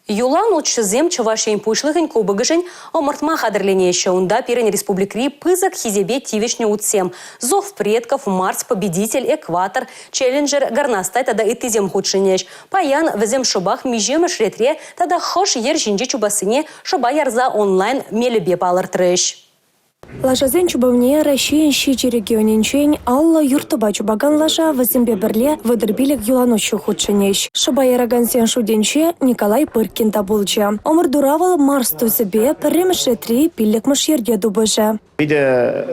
Юлан утҫӑсем Чӑваш Ен Пуҫлӑхӗн Кубокӗшӗн ӑмӑртма хатӗрленеҫҫӗ. Унта пирӗн республикӑри пысӑк хисепе тивӗҫнӗ утсем Зов предков, Марс победитель, Экватор, Челленджер, Горностай тата ыттисем хутшӑнӗҫ. Паян вӗсем шӑпах миҫемӗш ретре тата хӑш йӗр ҫинче чупассине шӑпа ярса онлайн мелӗпе палӑртрӗҫ. Лашасен чупӑвне Раҫҫейӗн ҫичӗ регионӗнчен 50 юрттӑпа чупакан лаша вӗсемпе пӗрле 35 юланутҫӑ хутшӑнӗҫ. Шӑпа яракансен шутӗнче Николай Пыркин та пулчӗ. Ӑмӑртура вӑл Марс тусӗпе пӗрремӗш ретри пиллӗкмӗш йӗрке тупӑшӗ. Питӗ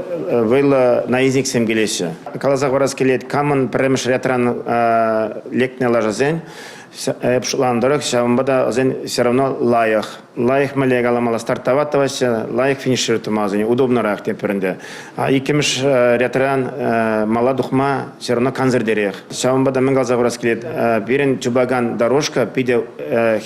вӑйлӑ наездниксем килеҫҫӗ. Каласа хӑварас килет, камӑн пӗрремӗш рядран лекнӗ лашасен, эп шутланӑ тӑрӑх, ҫавӑнпа та вӗсен все равно лайӑх. Лайӑх мӗнле каламалла, стартовать тӑваҫҫӗ, лайӑх финишировать тума вӗсене удобнӑрах тетпӗр ӗнтӗ. А иккӗмӗш рядран мала тухма все равно кансӗртерех. Ҫавӑнпа та мӗн каласа хурас килет, пирӗн чупакан дорожка питӗ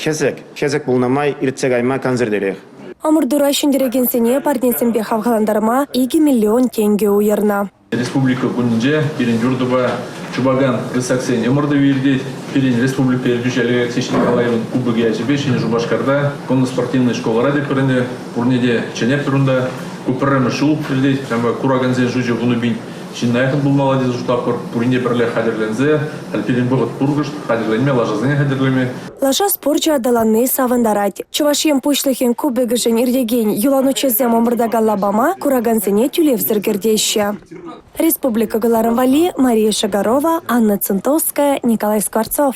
хӗсӗк, хӗсӗк пулнӑ май иртсе кайма кансӗртерех. Ӑмӑртура ҫӗнтерекенсене парнесемпе хавхалантарма 2 миллион тенкӗ уйӑрнӑ. Республика кунӗнче пирӗн юртӑпа чупакан рысаксен ӑмӑртӑвӗ иртет. Пирӗн республика ертӳҫи Олег Алексеевич Николаевӑн кубокӗ ячӗпе Ҫӗнӗ Шупашкарта конно-спортивнӑй школӑра тетпӗр ӗнтӗ. Пурне те чӗнетпӗр унта. Ку пӗрремӗш ҫул иртет. Ҫавӑнпа куракансен шучӗ 10,000 ҫынна яхӑн пулмалла тесе шутлатпӑр. Пурин те пӗрле хатӗрленсе, халь пирӗн вӑхӑт пур кӑшт, хатӗрленме, лашасене хатӗрлеме. Лаша спорчӗ аталанни савӑнтарать. Чӑваш Ен Пуҫлӑхӗн кубокӗшӗн иртекен юланутҫӑсем ӑмӑртакан лапама куракансене тӳлевсӗр кӗртеҫҫӗ. Республика кӑларӑм валли Мария Шагарова, Анна Центовская, Николай Скворцов.